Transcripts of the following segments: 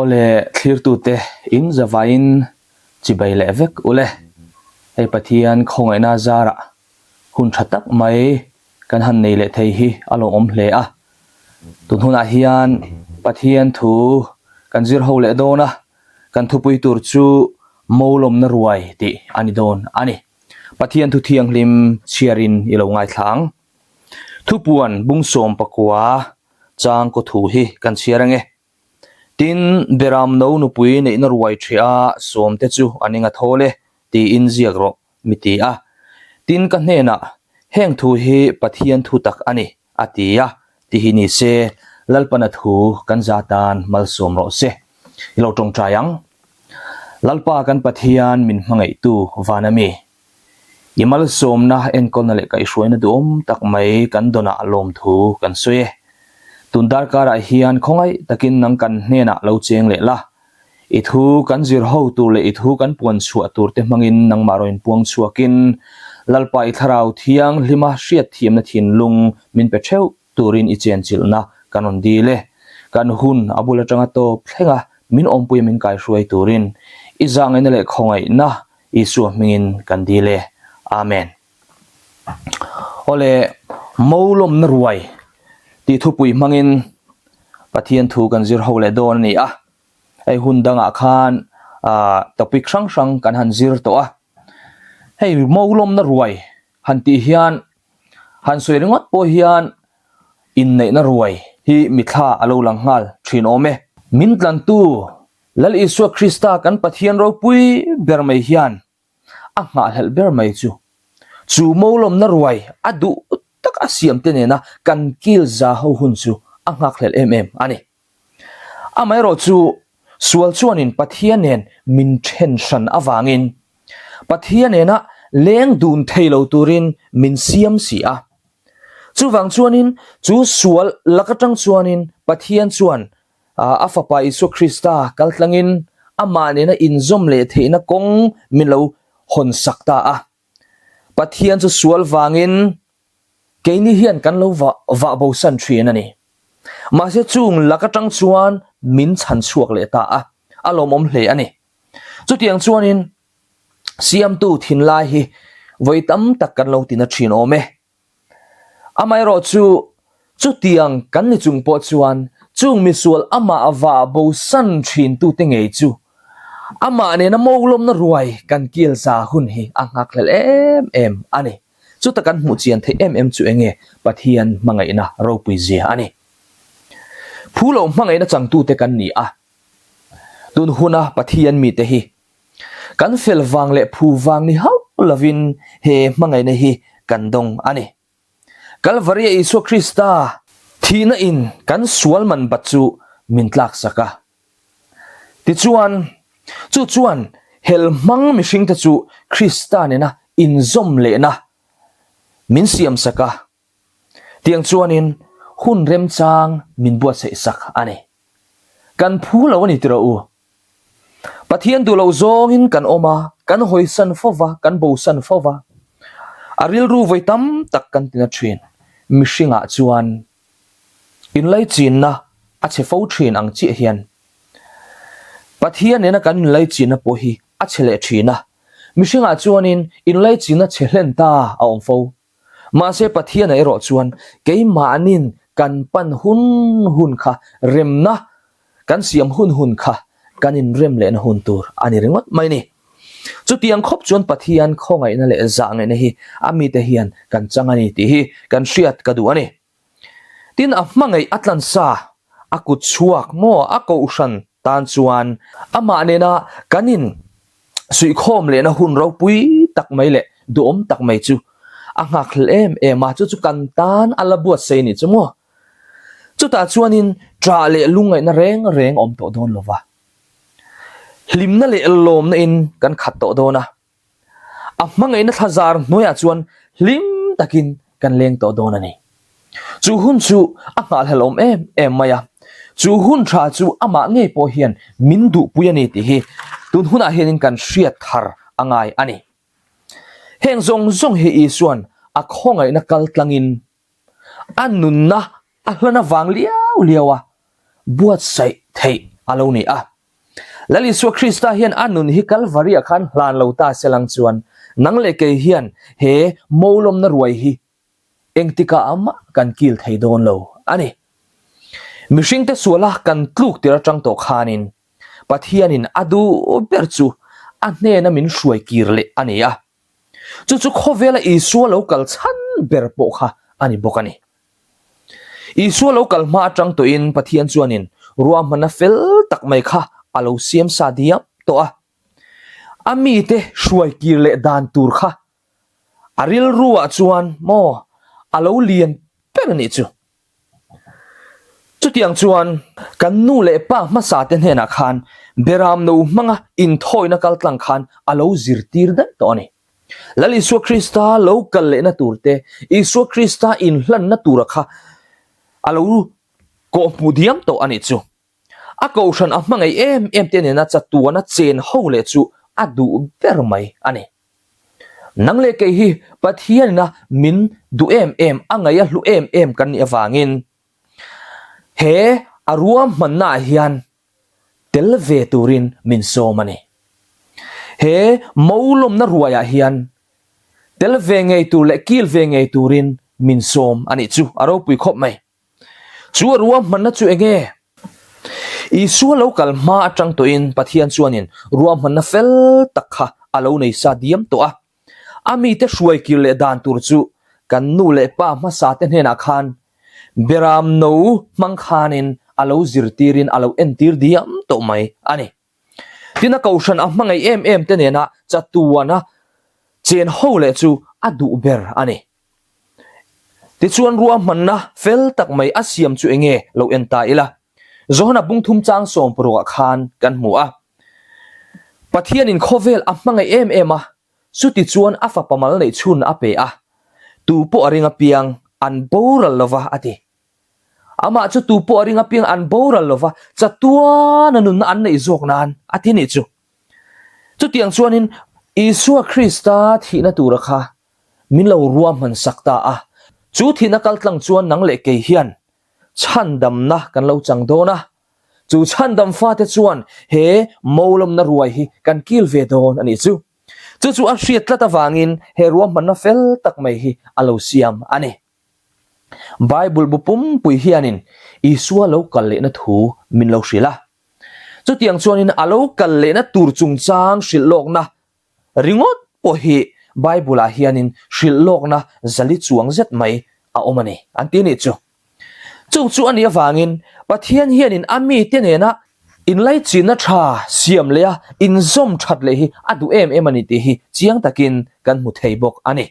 Awle thlirtute in zavaiin chibai leh vek ule. Hei Pathian khawngaihna zarah hun tha tak mai kan han nei leh thei hi a lawmawm hle a. Tun hunah hian Pathian thu kan zir ho leh dawn a, kan thupui tur chu Molawmna ruai tih a ni dawn a ni. Pathian thu thianghlim chhiarin i lo ngaithla ang. Thupuan bungsawm pakua chang kaw thu hi kan chhiar ange. Tin, Beram no nupui neihna ruai ṭheh a sawmte chu an eng a thawl e, tiin ziak rawh, mi ti a. Tin, ka hnenah, Heng thu hi Pathian thu tak a ni, a ti a, ti hi ni se, Lalpana thu kan za tan malsawm rawh se. I lo tawngtai ang. Lalpa kan Pathian min hmangaihtu van a mi. I malsawmna enkawlna leh kaihhruaina duhawm tak mai kan dawnah lawmthu kan sawi e. Tun darkarah hian khawngaih takin nang kan hnenah lo cheng leh la. I thu kan zir ho tur leh i thu kan puan chhuah tur te hmangin nangmah rawn inpuang chhuakin Lalpa i thlarau thianghlima hriatthiamna thinlung min pe theuh turin i chenchilhna kan rawn dil e. Kan hun a bul atanga tawp thlenga min awmpuia min kaihruai turin i zahngaihna leh khawngaihna Isua hmingin kan dil e. Amen. Awle, Molawmna ruai tih thupui hmangin Pathian thu kan zir ho leh dawn a ni a. Hei hun dangah khan topic hrang hrang kan han zir tawh a. Hei Molawmna ruai han tih hian han sawi ringawt pawh hian inneihna ruai hi mithla a lo lang nghal thin awm e. Min tlantu Lal Isua Krista kan Pathian ropui ber mai hian a nghahhlelh ber mai chu, chu molawmna ruai a duh tak a siamte nena kan kil za ho hun chu a nghakhlelh em em a ni. Amaherawh chu sual chuanin Pathian nen min then hran avangin Pathian nena leng dun thei lo turin min siam si a. Chuvang chuanin chu sual lak atang chuanin Pathian chuan A Fapa Isua Krista kal tlangin amah nena inzawm leh theihna kawng min lo hawn sak ta a. Pathian chu sual vangin keini hian kan lo vah bosan thin a ni. Mahse chung lak atang chuan min chhan chhuak leh ta a, a lawmawm hle a ni. Chutiang chuanin Siamtu thinlai hi vawi tam tak kan lo tina thin awm e. Amaherawh chu, chutiang kan ni chung pawh chuan chung misual amah vah bosan thintute ngei chu amah nena mawlawmna ruai kan kil za hun hi a nghakhlel em em a ni. Chuta kan hmuh chian theih em em chu enge Pathian hmangaihna ropui zia a ni. Phu lo hmangaihna changtute kan ni a, tun huna Pathian mite hi Kan fel vang leh phu vang ni hauh lovin he hmangaihna hi kan dawng a ni. Kalvaria Isua Krista thihna in kan sual man bat chu min tlaksak a. Tichuan, chu chuan hel hmang mihringte chu Krista nena inzawm lehna min siamsak a. Tiang chuanin hun remchang min buatsaihsak a ni. Kan phu lo a ni tiraw u? Pathian duh loh zawngin kan awm a, kan hawisan fo va, kan bosan fo va. A rilru vawi tam tak kan tina thin. Mihringah chuan inlaichinna a chhe fo thin ang chiah hian Pathian nena kan inlaichinna pawh hi a chhe leh thin a. Mihringah chuanin inlaichinna chhe hlen ta a awm fo. Mahse Pathianah erawh chuan keimahnin kan pan hun hun kha remna kan siam hun hun kha kan inrem lehna hun tur a ni ringawt mai ni. Chutiang khawp chuan Pathian khawngaihna leh zahngaihna hi a mite hian kan chang a ni tih hi kan hriat ka duh a ni. Tin, a hmangaih a tlansa, a kut chhuak maw a kohhran tan chuan amah nena kan in suihkhawm lehna hun ropui tak mai leh duhawm tak mai chu a nghakhlel em em a, chu chu kan tan a la buatsaih a nih chu maw. Chutah chuanin ṭah leh lungngaihna reng reng awm tawh dawn lova, hlimna leh lawmna in kan khat tawh dawn a. A hmangaihna thlazar hnuaiah chuan hlim takin kan leng tawh dawn a ni. Chu hun chu a nghahhlelh awm em em mai a, chu hun tha chu amah ngei pawh hian min duhpui a ni tih hi tun hunah hianin kan hriat thar a ngai a ni. Heng zawng zawng hi Isua'n a khawngaihna kal tlangin a nunna a hlan avang liau liau a buatsaih theih a lo ni a. Lal Isua Krista hian a nun hi Kalvari-ah khan hlan lo ta se lang chuan nang leh kei hian he molawmna ruai hi engtikah amah kan kil thei dawn lo a ni. Mihringte suala kan tluk tir atang tawh khanin Pathianin a duh ber chu a hnena min hruai kir leh a ni a. Chu chu khawvela Isua lo kal chhan ber pawh kha a ni bawk a ni. Isua lo kal hma atang tawhin Pathian chuanin ruahmanna fel tak mai kha a lo siam sa diam tawh a. A mite hruai kir leh dan tur kha a rilruah chuan maw a lo lian ber a nih chu. Chutiang chuan kan nu leh pa hmasa te hnenah khan beram no hmanga inthawina kaltlang khan a lo zirtir daih tawh a ni. Lal Isua Krista lo kal lehna tur te, Isua Krista inhlanna tura kha a lo kawhhmuh diam tawh a nih chu. A kohhran a hmangaih em em te nena chatuana chen ho leh chu a duh ber mai a ni. Nang leh kei hi Pathianina min duh em em, a ngaih a hlu em em kan nih avangin he a ruahmannaah hian tel ve turin min sawm a ni. He molawmna ruaiah hian tel ve ngei tur leh kil ve ngei turin min sawm a nih chu a ropui khawp mai. Chu a ruahmanna chu eng nge? Isua lo kal hma atang tawhin Pathian chuanin ruahmanna fel tak kha a lo nei sa diam tawh a. A mite hruai kir leh dan tur chu kan nu leh pa hmasa te hnenah khan Beram no hmang khanin a lo zirtirin a lo entir diam tawh mai a ni. Tin a kohhran a hmangaih em em te nena chatuana chen ho leh chu a duh ber a ni. Tichuan ruahmanna fel tak mai a siam chu enge lo en ta ila. Johana bungthum chang sawmparukah khan kan hmu a. Pathianin khawvel a hmangaih em em a, chuti chuan a fapa mal neih chhun a pe a, tu pawh a ring apiang an boral lova a ti. Amah chu tu pawh a ring apiang an boral lova, chatuana nunna an neih zawk nan a ti nih chu. Chutiang chuanin Isua Krista thihna tura kha min lo ruahman sak ta a, chu thihna kaltlang chuan nang leh kei hian chhandamna kan lo chang dawn a, chu chhandam fate chuan he molawmna ruai hi kan kil ve dawn a nih chu. Chu chu a hriat tlat avangin he ruahmanna fel tak mai hi a lo siam a ni. Bible bu pumpui hianin Isua lo kal lehna thu min lo hrilh a. Chutiang chuanin a lo kal lehna tur chungchang hrilh lawkna ringawt pawh hi Bible-ah hianin hrilh lawkna zali chuang zet mai a awm a ni, an ti a nih chu. Chu chu a nih avangin Pathian hianin a mite nena inlaichinna tha siam leh a inzawm that leh hi a duh em em a ni tih hi chiang takin kan hmu thei bawk a ni.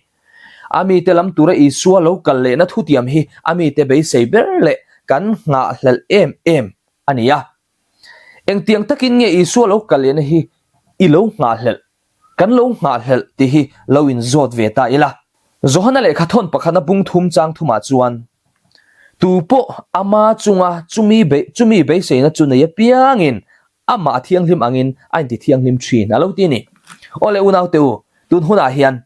A mite lam tura Isua lo kal lehna thutiam hi a mite beisei ber leh kan nghahhlelh em em a ni a. Engtiang takin nge Isua lo kal lehna hi i lo nghahhlelh, kan lo nghahhlelh tih hi lo inzawt ve ta ila. Johana lehkha thawn pakhatna bung thum chang thumah chuan, Tu pawh ama chunga chumi chumi beiseina chu nei apiangin amah a thianghlim angin a inti thianghlim thin a lo ti a ni. Aw le unaute u, tun hunah hian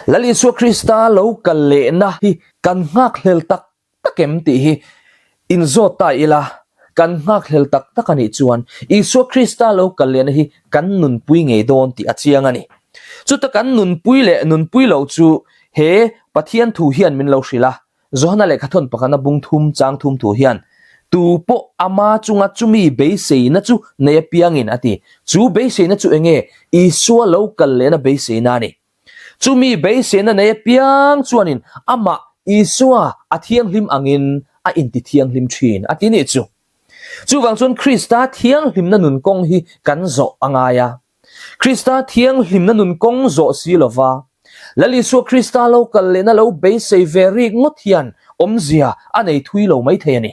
Lal Isua Krista lo kal lehna hi kan nghakhlel tak tak em tih hi inzawt ta ila, kan nghakhlel tak tak a nih chuan Isua Krista lo kal lehna hi kan nunpui ngei dawn tih a chiang a ni. Chuta kan nunpui leh nunpui lo chu he Pathian thu hian min lo hrilh a, Johana lehkhathawn pakhatna bung thum chang thum thu hian, Tu pawh ama chunga chumi beiseina chu nei apiangin a ti. Chu beiseina chu enge? Isua lo kal lehna beiseina a ni. Chumi beiseina nei apiang chuanin amah Isua a thianghlim angin a inti thianghlim thin a ti nih chu. Chuvang chuan Krista thianghlimna nun kawng hi kan zawh a ngai a. Krista thianghlimna nun kawng zawh si lova, Lal Isua Krista lo kal lehna lo beisei ve rik ngawt hian awmzia a nei thui lo maithei a ni.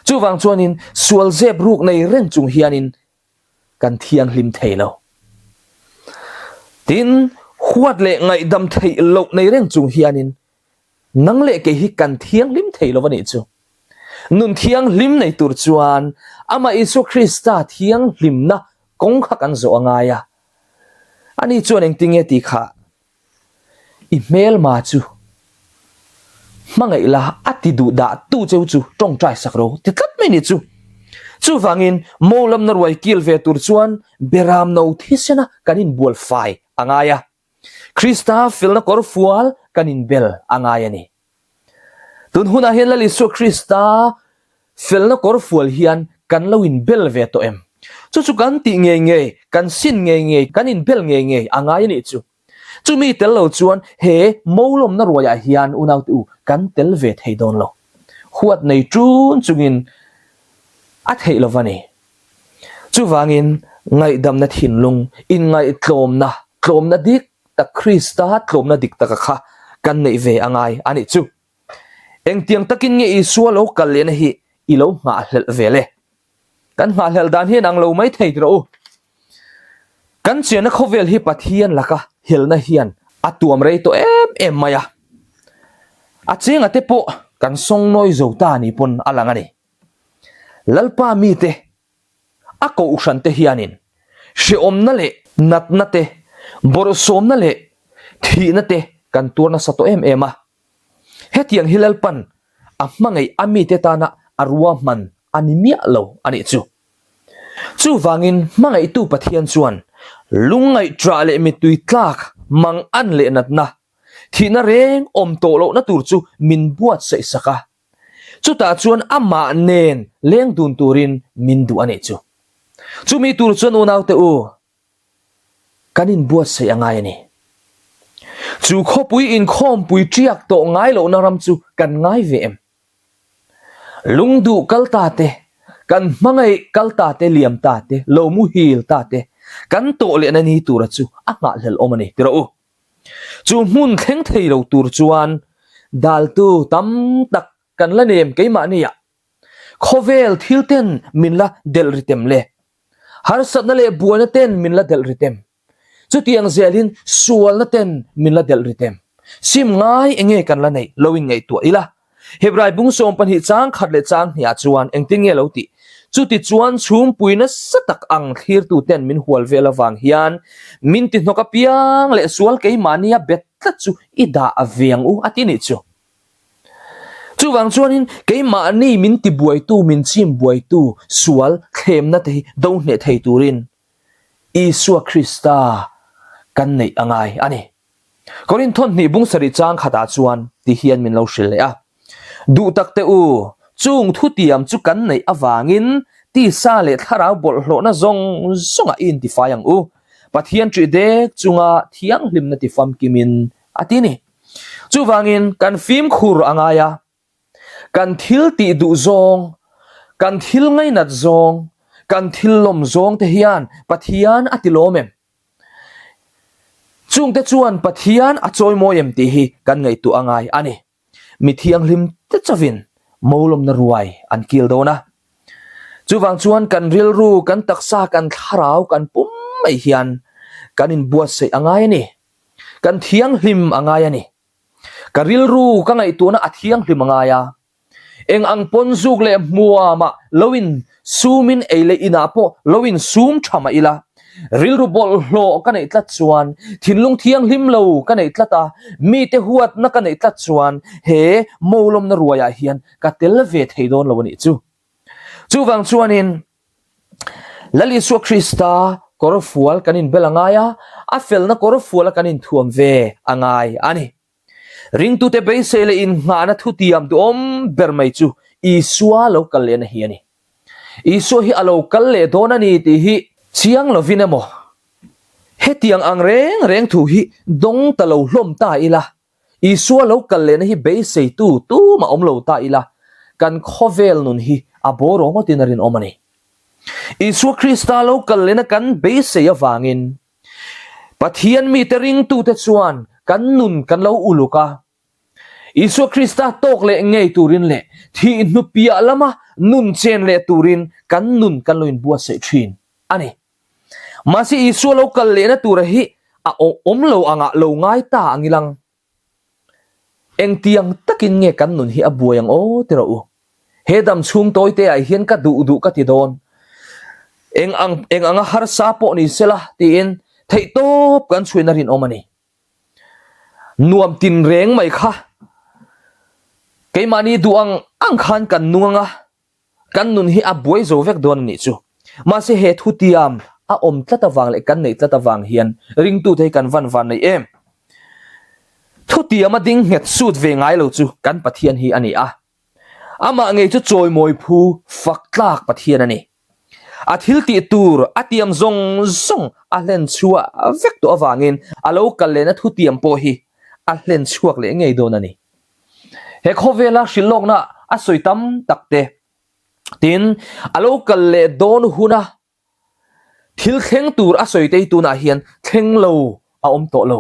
Chuvang chuanin sual zep ruk nei reng chung hianin kan thianghlim thei lo. Tin, huat leh ngaihdam theih loh nei reng chung hianin nang leh kei hi kan thianghlim thei lo a nih chu. Nun thianghlim nei tur chuan amah Isua Krista thianghlimna kawng kha kan zawh a ngai a. Ani chuan engtinge tih kha I hmelma chu hmangaih la a ti duh dah tu cheu chu tawngtai sak ro ti tlat mai ni chu. Chuvangin, mo lamna ruai kil ve tur chuan beram no thisena kan inbual fai a ngai a. Krista felna kawr fual kan inbel a ngai a ni. Tun hunah hian Lal Isua Krista felna kawr fual hian kan lo inbel ve tawh em? Chu chu kan tih ngei ngei, kan sin ngei ngei, kan inbel ngei ngei a ngai a nih chu. Chumi tel lo chuan he molawmna ruaiah hian unaute u kan tel ve thei dawn lo. Huat nei ṭun chungin a theih lo va ni. Chuvangin ngaihdamna thinlung, inngaihtlawmna, tlawmna dik tak Krista tlawmna dik taka kha kan neih ve a ngai a nih chu. Engtiang takin nge Isua lo kal lehna hi i lo nghahhlelh ve le? Kan nghahhlelh dan hian ang lo mai thei rawh u. Kan chianna khawvel hi Pathian laka helna hian a tuam rei tawh em em mai a. A chenga te pawh kan sawngnawi zo ta ni pawn a lang a ni. Lalpa mite a kohhran te hianin hrehawmna leh natna te, bawrhsawmna leh thihna te kan tuar nasa tawh em em a. Hetiang hi Lalpan a hmangaih a mite tana a ruahman a ni miah lo a nih chu. Chuvangin hmangaihtu Pathian chuan lungngaihṭah leh mittui tlak mang an leh natna, thihna reng awm tawh lohna tur chu min buatsaih sak a. Chutah chuan amah nen leng dun turin min duh a nih chu. Chumi tur chuan unaute u, Kan inbuatsaih a ngai a ni. Chu khawpui inkhawmpui ṭiak tawh ngai lohna ram chu kan ngai ve em? Lungduh kal ta te, kan hmangaih kal ta te, liam ta te, lo muhil ta te, kan tawh lehna ni tura chu a nghahhlelh awm a ni ti rawh u. Chu hmun thleng thei lo tur chuan daltu tam tak kan la nem keimahniah Khawvel thil ten min la delh ri tem le. Harsatna leh buaina ten min la delh ri tem. Chutiang zelin sualna ten min la delh ri tem. Sim ngai enge kan la neih lo in ngaihtuah ila. Hebrai bung 12 chang khat leh chang hniah chuan engtin nge lo tih? Chuti chuan chhungpui nasa tak ang thlirtu ten min hual vel avang hian min ti hnawk apiang leh sual keimahnia bet tlat chu i dah ve ang u a ti nih chu. Chuvang chuanin keimahni min tibuaitu, min chim buaitu sual thlemna te hi do hneh thei turin Isua Krista kan neih a ngai a ni. Korinthon hnih bung sarih chang khatah chuan ti hian min lo hrilh leh a, Duh tak teh u, chung thutiam chu kan neih avangin tisa leh thlarau bawlhhlawhna zawng zawngah i intifai ang u, Pathian ṭih dek chunga thianghlimna tifamkimin a ti ni. Chuvangin kan fimkhur a ngai a, kan thil tih duh zawng, kan thil ngainat zawng, kan thil lawm zawng te hian Pathian a ti lawm em? Chungte chuan Pathian a chawimawi em tih hi kan ngaihtuah a ngai a ni. Mi thianghlim te chauhin molawmna ruai an kil dawn a. Chuvang chuan kan rilru, kan taksa, kan thlarau, kan pum mai hian kan inbuatsaih a ngai a ni. Kan thianghlim a ngai a ni. Ka rilru ka ngaihtuahna a thianghlim a ngai a. Eng ang pawn zuk leh hmuamah lo in sumin ei leh inah pawh lo in sum tha mah ila, rilru bawlhhlawh ka neih tlat chuan, thinlung thianghlim lo ka neih tlat a, mite huatna ka neih tlat chuan he molawmna ruaiah hian ka tel ve thei dawn lo a nih chu. Chuvang chuanin Lal Isua Krista kawr fual kan inbel a ngai a, a felna kawr fuala kan inthuam ve a ngai a ni. Ringtute beisei leh innghahna thutiam duhawm ber mai chu Isua lo kal lehna hi a ni. Isua hi a lo kal leh dawn a ni tih hi chiang lovin emaw, hetiang ang reng reng thu hi dawng ta lo hlawm ta ila, Isua lo kal lehna hi beiseitu tumah awm lo ta ila, kan khawvel nun hi a bawraw ngawtin a rinawm a ni. Isua Krista lo kal lehna kan beisei avangin Pathian mite ringtute chuan kan nun kan lo uluk a. Isua Krista tawk leh ngei turin leh thih hnu piah lama nun chen leh turin kan nun kan lo inbuatsaih thin a ni. Mahse Isua lo kal lehna tura hi a awm lo angah lo ngai ta ang ilang. Engtiang takin nge kan nun hi a buai ang aw ti rawh u. He dam chhung tawi te ah hian ka duh duh ka ti dawn. Eng ang eng anga harsa pawh ni sela tiin theihtawp kan chhuina rinawm a ni. Nuam tin reng mai kha keimahni duh ang ang khan kan nung anga. Kan nun hi a buai zo vek dawn a nih chu. Mahse he thutiam a awm tlat avang leh kan neih tlat avang hian ringtute hi kan van van nei em? Thutiam a ding nghet sut ve ngai lo chu kan Pathian hi a ni a. Amah ngei chu chawimawi phu fak tlak Pathian a ni. A thil tih tur a tiam zawng zawng a hlen chhuah vek tawh avangin a lo kal lehna thutiam pawh hi a hlen chhuak leh ngei dawn a ni. He khawvela hrilhlawkna a sawi tam tak te, tin, a lo kal leh dawn huna thil thleng tur a sawi te hi tunah hian thleng lo a awm tawh lo.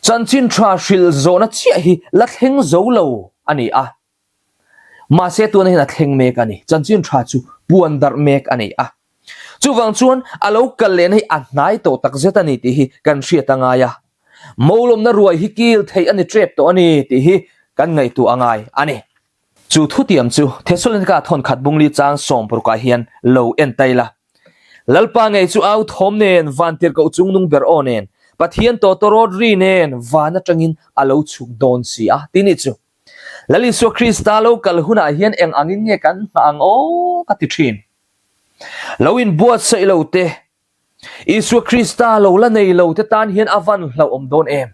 Chanchin tha hrilh zawhna chiah hi la thleng zo lo a ni a. Mahse tunah hian a thleng mek a ni. Chanchin tha chu puan darh mek a ni a. Chuvang chuan a lo kal lehna hi a hnai tawh tak zet a ni tih hi kan hriat a ngai a. Molawmna ruai hi kil theih a ni tep tawh a ni tih hi kan ngaihtuah a ngai a ni. Chu thutiam chu Thesalonika thawnkhat bungli chang sawmparukah hian lo en ta ila. Lalpa ngei chu au thawm nen vantirhkoh chungnung ber aw nen Pathian tawtawrawt ri nen van atangin a lo chhuk dawn si a ti ni chu. Lal Isua Krista lo kal hunah hian eng angin nge kan nghah ang aw ka ti thin. Lo inbuatsaih lo te, Isua Krista lo la nei lo te tan hian a van hlauhawm dawn em?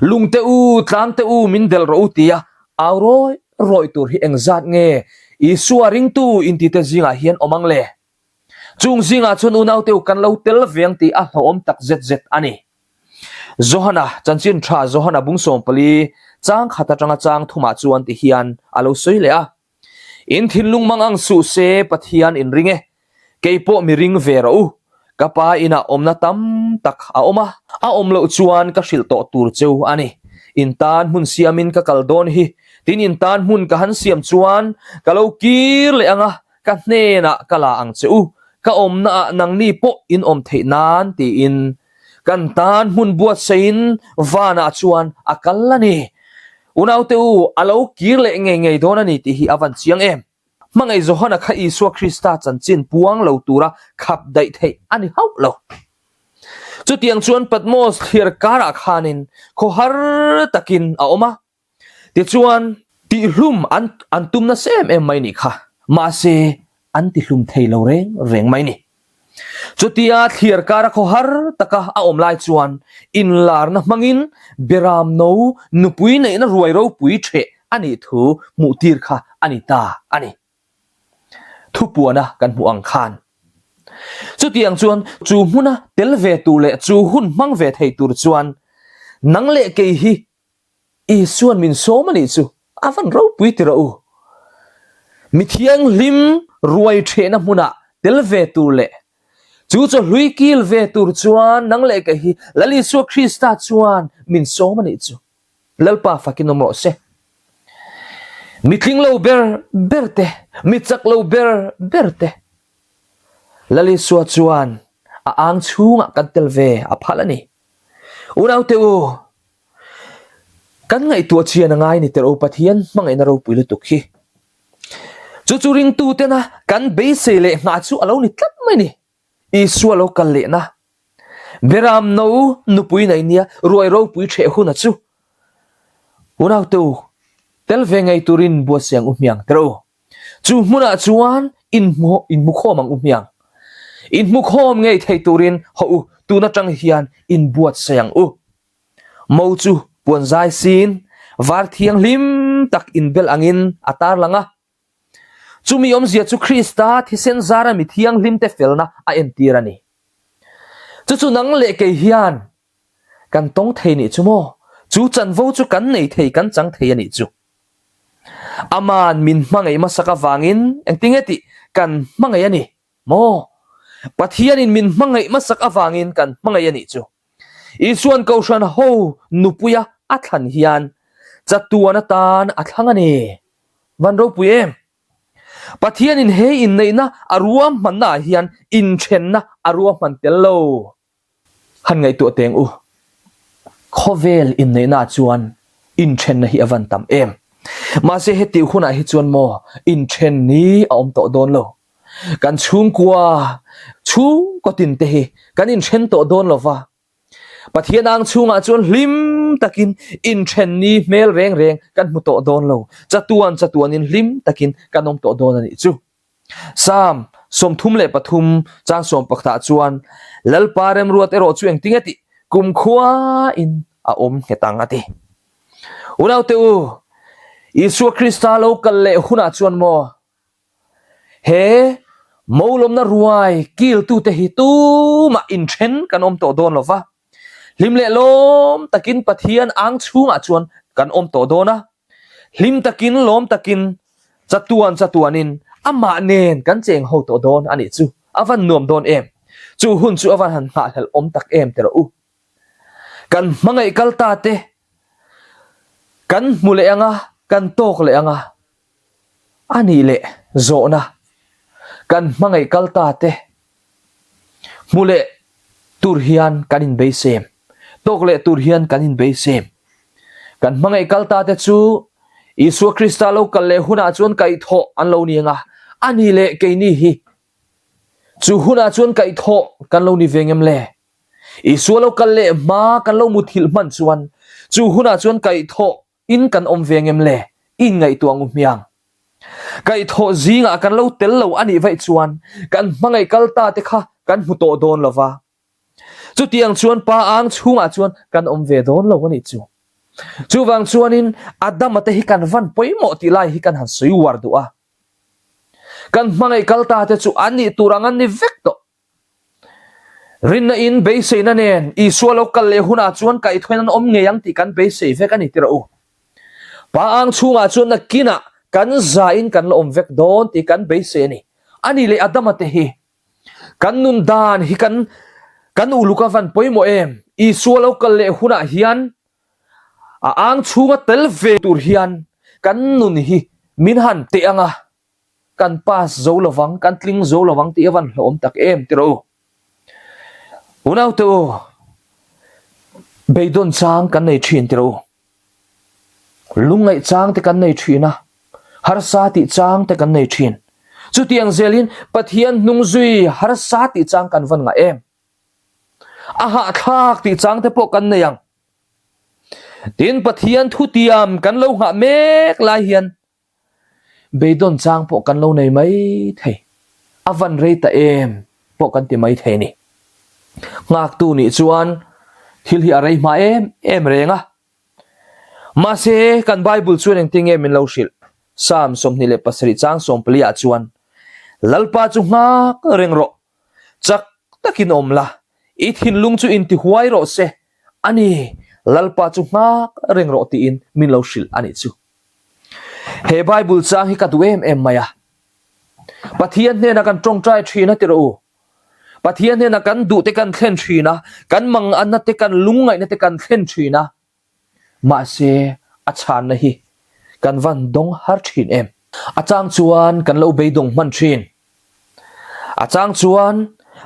Lungte u, tlangte u min delh rawh u tia au rawi rawi tur hi engzat nge Isua ringtu intite zingah hian awm ang le? Chung zingah chuan unaute u kan lo tel ve ang tih a hlauhawm tak zet zet a ni. Johana, chanchin tha Johana bung 14, chang khat atanga chang thumah chuan ti hian a lo sawi leh a. In thinlung mang ang suh se Pathian in ring e. Kei pawh mi ring ve rawh u. Ka pa inah awmna tam tak a awm a, a awm loh chuan ka hrilh tawh tur cheu a ni. In tan hmun siamin ka kal dawn hi, tin in tan hmun ka han siam chuan ka lo kir leh ang a, ka hnenah ka la ang che u, ka awmnaah nangni pawh in awm theih nan tiin kan tan hmun buatsaihin vanah chuan a kal a ni. Unaute u, a lo kir leh ngei ngei dawn a ni tih hi a van chiang em? Hmangaih Johana kha Isua Krista chanchin puang lo tura khap daih theih a ni hauh lo. Chutiang chuan Patmos thliar karah khanin khawhar takin a awm a. Tichuan, tihlum an an tum nasa em em mai nih kha, mahse an tihlum thei lo reng reng mai ni. Chutia thliar kara khawhar taka a awm lai chuan inlarna hmangin Beram no nupui neihna ruai ropui ṭheh a nih thu hmuhtir kha a ni ta a ni. Thupuana kan hmuh ang khan. Chutiang chuan chu hmuna tel ve tur leh chu hun hmang ve thei tur chuan nang leh kei hi Isuan min sawm a nih chu a van ropui ti rawh u. Mi thianghlim ruai thehna hmunah tel ve tur leh chu chawhlui kil ve tur chuan nang leh kei hi Lal Isua Krista chuan min sawm a nih chu. Lalpa fakin awm rawh se. Mi tling lo ber ber te, mi chak lo ber ber te Lal Isua chuan a ang chhungah kan tel ve a phal a ni. Unaute u, kan ngaihtuah chian a ngai ni tirh u Pathian hmangaihna ropui lutuk hi. Chu chu ringtutena kan beisei leh nghah chu a lo ni tlat mai ni. Isua lo kal lehna, Beram no nupui nei nia ruai ropui ṭheh huna chu. Unaute u, tel ve ngei turin buatsaih ang u hmiang tirh u. Chu hmunah chuan inhmukhawm ang u hmiang. Inhmukhawm ngei thei turin haw u, tun atang hian inbuatsaih ang u. Mo chu puanzai sin var thianghlim tak inbel angin a tarlang a. Chumi awmzia chu Krista thisen zara mi thianghlimte felna a entir a ni. Chu chu nang leh kei hian kan tawng thei nih chu maw? Chu chanvo chu kan nei thei, kan chang thei a nih chu. Aman min hmangaih hmasak avangin engtinge tih kan hmangaih a ni maw? Pathianin min hmangaih hmasak avangin kan hmangaih a nih chu. Isuan Kohhran ho nupuia a thlan hian chatuan atan a thlang a ni. Van ropui em? Pathianin he inneihna a ruahmannaah hian inthenna a ruahman tel lo. Han ngaihtuah teng u. Khawvel inneihna chuan inthenna hi a van tam em. Mahse heti hunah hi chuan maw inthen ni a awm tawh dawn lo. Kan chhungkua chhungkaw tin te hi kan inthen tawh dawn lo va. Pathian ang chhungah chuan hlim takin inthen ni hmel reng reng kan hmu tawh dawn lo. Chatuan chatuanin hlim takin kan awm tawh dawn a nih chu. Psalm 33 chang sawmpakhatah chuan, Lalpa remruat erawh chu engtinge tih kumkhuain a awm nghet ang a ti. Unaute u, Isua Krista lo kal leh hunah chuan maw, He molawmna ruai kiltute hi tumah inthen kan awm tawh dawn lo va, hlim leh lawm takin Pathian ang chhungah chuan kan awm tawh dawn a, hlim takin lawm takin chatuan chatuanin amah nen kan cheng ho tawh dawn a nih chu a van nuam dawn em! Chu hun chu a van han nghahhlelh awm tak em ti rawh u. Kan hmangaih kal ta te kan hmu leh ang a, kan tawk leh ang a, A nih leh zawhna kan hmangaih kal ta te hmu leh tur hian kan inbeisem, tawk leh tur hian kan inbeisem. Kan hmangaih kal ta te chu Isua Krista lo kal leh hunah chuan kaihthawh an lo ni ang a, a nih leh keini hi chu hunah chuan kaihthawh kan lo ni ve ngem le? Isua lo kal leh hma kan lo muthilh hman chuan chu hunah chuan kaihthawh In kan awm ve ngem le? In ngaihtuah ngu hmiang. Kaihthawh zingah kan lo tel lo a nih vaih chuan kan hmangaih kal ta te kha kan hmu tawh dawn lo va. Chutiang chuan pa ang chhungah chuan kan awm ve dawn lo a nih chu. Chuvang chuanin Adama te hi kan van pawimawh tih lai hi kan han sawi uar duh a. Kan hmangaih kal ta te chu an nih tur ang an ni vek tawh. Rinna in beiseina nen Isua lo kal leh hunah chuan kaihthawin an awm ngei ang tih kan beisei vek a ni tirh u. Pa ang chhungah chuan nakinah kan zain kan la awm vek dawn tih kan beisei a ni. A ni leh Adama te hi kan nun dan hi kan kan uluk a van pawimawh em? Isua lo kal leh hunah hian a ang chhunga tel ve tur hian kan nun hi min han teh ang a. Kan pass zo lovang, kan tling zo lovang tih a van hlawm tak em ti rawh u. Unaute u, beidawn chang kan nei thin ti rawh u. Lungngaih chang te kan nei thin a, harsa tih chang te kan nei thin. Chutiang zelin Pathian hnung zui harsa tih chang kan van ngah em? A hahthlak tih chang te pawh kan nei ang. Tin, Pathian thutiam kan lo nghah mek lai hian Beidawn chang pawh kan lo nei mai thei, a van rei ta em pawh kan ti mai thei ni. Nghaktu nih chuan thil hi a rei hma em em reng a. Mahse, kan Bible chuan engtin nge min lo hrilh? Psalm 27 chang 14 ah chuan, Lalpa chu nghak reng rawh, chak takin awm la, i thinlung chu intihuai rawh se, a ni, Lalpa chu nghak reng rawh tiin min lo hrilh a nih chu. He Bible chang hi ka duh em em mai a. Pathian hnena kan tawngtai thin a ti rawh u. Pathian hnena kan duh te kan thlen thin a, kan manganna te kan lungngaihna te kan thlen thin a. Mahse a chhanna hi kan van dawng har thin em. A chang chuan kan lo beidawng hman thin. A chang chuan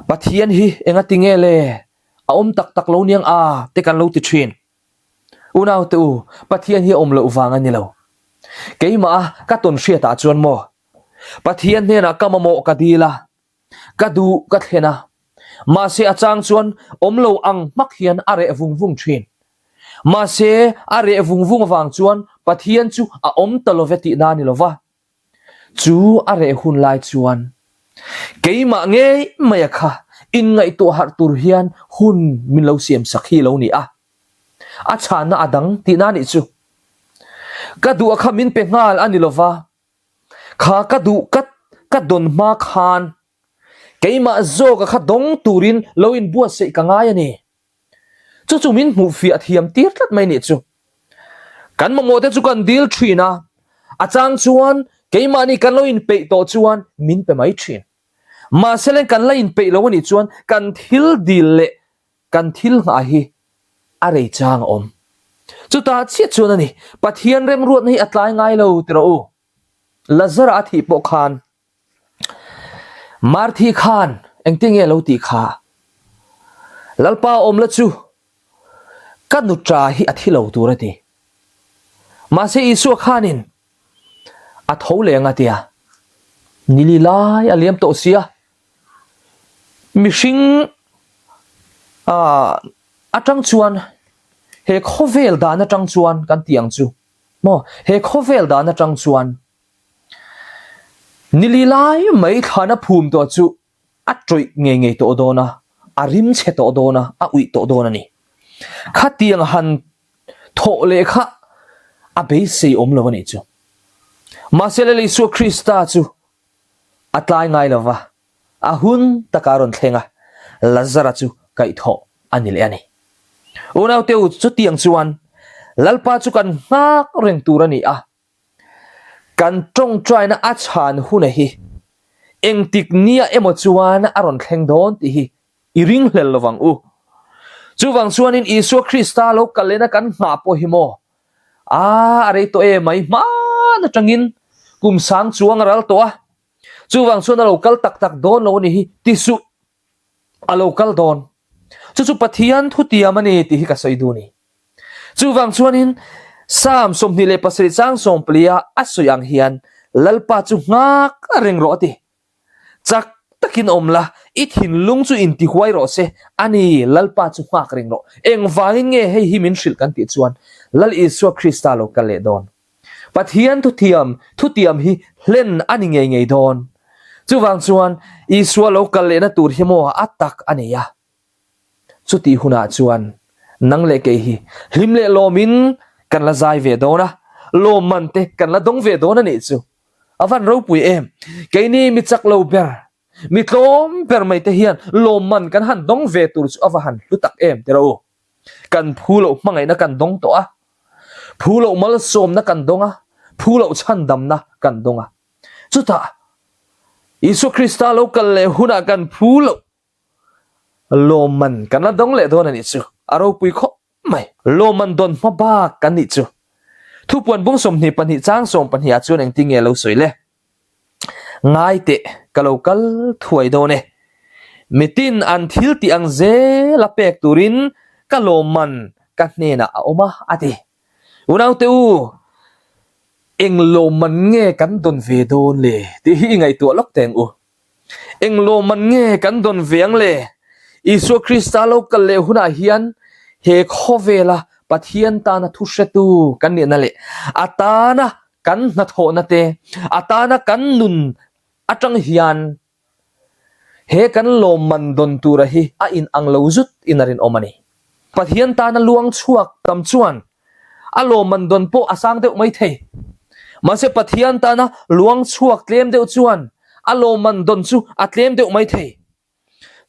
Pathian hi engati nge le a awm tak tak lo niang a te kan lo ti thin. Unaute u, Pathian hi a awm loh vang a ni lo. Keimah a ka tawn hriat ah chuan maw? Pathian hnenah ka mamawh ka dil a, ka duh ka thlen a, mahse a chang chuan awm lo ang hmak hian a reh vung vung thin. Mahse a reh vung vung avang chuan Pathian chu a awm ta love tihna a ni lo va. Chu a reh hun lai chuan keimah ngei mai a kha inngaihtuah harh tur hian hun min lo siam sak hi lo ni a. A chhanna a dang tihna nih chu. Ka duh a kha min pe nghal a ni lova, kha ka duh ka ka dawn hma khan keimah zawk a kha dawng turin lo inbuatsaih ka ngai a ni. Chu chu min hmuh fiah thiam tir tlat mai nih chu. Kan mamawh te chu kan dil thin a, a chang chuan keimahni kan lo inpeih tawh chuan min pe mai thin. Mahse leng kan la inpeih lo a nih chuan kan thil dil leh kan thil nghah hi a rei chang a awm. Chutah chiah chuan a ni, Pathian remruatna hi a tlai ngai lo ti rawh u. Lazara a thih pawh khan Marthi khan engtin nge lo tih kha? Lalpa awm la chu ka nuṭa hi a thi lo tur a ti. Mahse Isua khanin a tho leh ang a tia. Nili lai a liam tawh sia. Mihring atang chuan. He khawvel dan atang chuan kan ti ang chu maw? He khawvel dan atang chuan nili lai mai thlana phum tawh chu a tawih ngei ngei tawh dawn a, a rim chhe tawh dawn a, a uih tawh dawn a ni. Khatiang han thawh leh kha a beisei awm lo a nih chu. Mahse Lal Isua Krista chu a tlai ngai lo va, a hun taka a rawn thleng a, Lazara chu kaihthawh a ni leh a ni. Unaute u, chutiang chuan Lalpa chu kan nghak reng tur a ni a, Kan tawngtaina a chhan huna hi engtik nia emaw chuan a rawn thleng dawn tih hi i ringhlel lovang u. Chuvang chuanin Isua Krista lo kal lehna kan nghah pawh hi maw? A, a rei tawh em mai, hman atangin kum sang chuang a ral tawh a, chuvang chuan a lo kal tak tak dawn lo a ni hi ti suh. A lo kal dawn. Chu chu Pathian thutiam a ni tih hi ka sawi duh a ni. Chuvang chuanin Psalm 27 chang sawmplia a sawi ang hian Lalpa chu nghak reng rawh a ti. Chak takin awm la, i thinlung chu intihuai rawh se, a ni, Lalpa chu nghak reng rawh. Engvangin nge hei hi min hrilh kan tih chuan Lal Isua Krista lo kal leh dawn. Pathian thuthiam, thutiam hi hlen a ni ngei ngei dawn. Chuvang chuan Isua lo kal lehna tur hi maw a tak a nei a. Chutih hunah chuan nang leh kei hi hlim leh lawmin kan la zai ve dawn a, lawmman te kan la dawng ve dawn a nih chu. A van ropui em! Keini mi chak lo ber, mi tlawm ber mai te hian lawmman kan han dawng ve tur chu a va han hlu tak em tiraw u? Kan phu loh hmangaihna kan dawng tawh a, phu loh malsawmna kan dawng a, phu loh chhandamna kan dawng a. Chutah Isua Krista lo kal leh hunah kan phu loh Lawmman kan la dawng leh dawn a nih chu, a ropui khawp mai. Lawmman dawn hma bak kan nih chu. Thupuan bung 22 chang 12 ah chuan engtin nge lo sawi le? Ngai teh, ka lo kal thuai dawn e. Mitin an thil tih ang zel a pek turin ka lawmman ka hnenah a awm a, a ti. Unaute u, eng lawmman nge kan dawn ve dawn le tih hi i ngaihtuah lawk teng u. Eng lawmman nge kan dawn ve ang le? Isua Krista lo kal leh hunah hian he khawvela Pathian tana thu hretu kan nihna leh a tana kan hnathawhna te, a tana kan nun atang hian he kan lawmman dawn tura hi a inang lo zut in a rinawm a ni. Pathian tana luang chhuak tam chuan A lawmman dawn pawh a sang deuh mai thei. Mahse Pathian tana luang chhuak tlem deuh chuan a lawmman dawn chu a tlem deuh mai thei.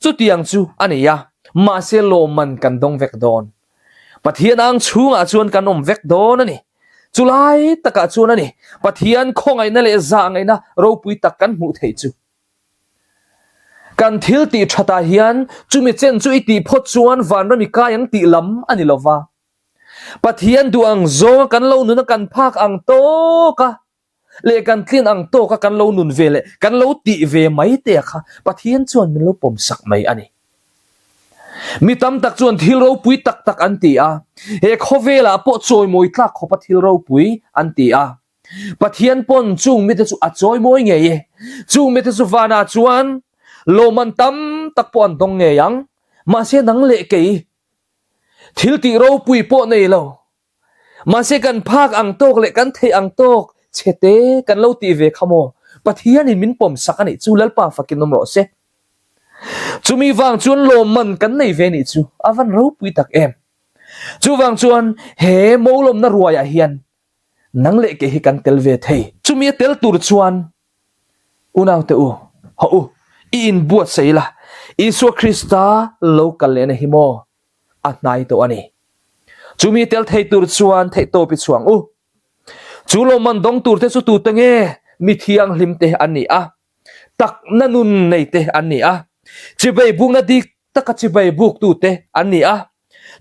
Chutiang chu a ni a, mahse lawmman kan dawng vek dawn. Pathian ang chhungah chuan kan awm vek dawn a ni. Chulai takah chuan a ni, Pathian khawngaihna leh zahngaihna ropui tak kan hmuh theih chu. Kan thil tih thatah hian chumi chen chu i tih phawt chuan vanram i kai ang tih lam a ni lova. Pathian duh ang zawnga kan lo nun a kan phak ang tawk a leh kan tlin ang tawk a kan lo nun ve leh kan lo tih ve mai te kha Pathian chuan min lo pawm sak mai a ni. Mi tam tak chuan thil ropui tak tak an ti a, he khawvelah pawh chawimawi tlak khawpa thil ropui an ti a. Pathian pawn chung mite chu a chawimawi ngei e. Chung mite chu vanah chuan lawmman tam tak pawh an dawng ngei ang. Mahse nang leh kei Thil tih ropui pawh nei lo. Mahse kan phak ang tawk leh kan theih ang tawk chhete kan lo tih ve kha maw? Pathianin min pawm sak a nih chu Lalpa fakin awm rawh se. Chumi vang chuan lawmman kan nei ve nih chu a van ropui tak em. Chuvang chuan he molawmna ruaiah hian nang leh kei hi kan tel ve thei. Chumi a tel tur chuan Unaute u, hawh u, i inbuatsaih la, Isua Krista lo kal lehna hi maw a hnai tawh a ni. Chumi tel thei tur chuan theihtawp i chhuang u. Chu lawmman dawng turte chu tute nge? Mi thianghlimte an ni a, takna nun neite an ni a, chibai bukna dik taka chibai buktute an ni a,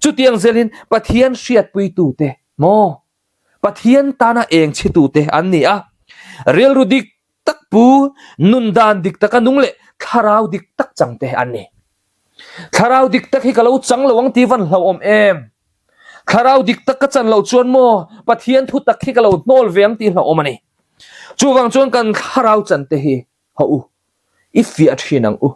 chutiang zelin Pathian hriatpuitute maw Pathian tana eng chhitute an ni a, rilru dik tak pu, nun dan dik taka nung leh thlarau dik tak changte an ni. Thlarau dik tak hi ka lo chang lo ang tih van hlauhawm em? Thlarau dik tak ka chan loh chuan maw Pathian thu tak hi ka lo hnawl ve ang tih hlauhawm a ni. Chuvang chuan kan thlarau chante hi hawh u, i fiah thin ang u.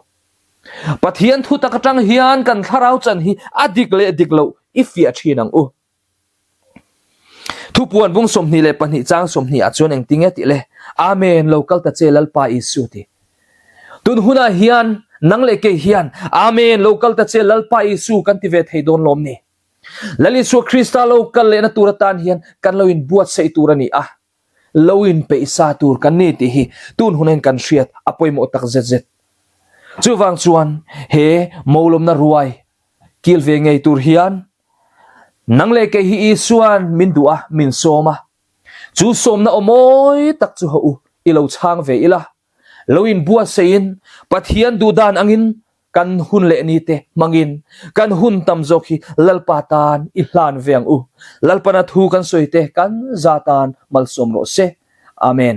Pathian thu tak atang hian kan thlarau chan hi a dik leh dik loh i fiah thin ang u. Thupuan bung 22 chang 20 ah chuan engtin nge tih le? Amen, lo kal ta che Lalpa Isu ti. Tun hunah hian nang leh kei hian Amen, lo kal ta che Lalpa Isu kan ti ve thei dawn lawm ni? Lal Isua Krista lo kal lehna tur atan hian kan lo inbuatsaih tur a ni a, lo inpeihsa tur kan ni tih hi tun hunain kan hriat a pawimawh tak zet zet. Chuvang chuan he molawmna ruai kil ve ngei tur hian nang leh kei hi Isua'n min duh a, min sawm a. Chu sawmna aw mawi tak chu hawh u, i lo chhang ve ila. Lo inbuatsaihin Pathian duhdan angin kan hun leh ni te hmangin kan hun tam zawk hi Lalpa tan i hlan ve ang u. Lalpana thu kan sawi te kan za tan malsawm rawh se. Amen.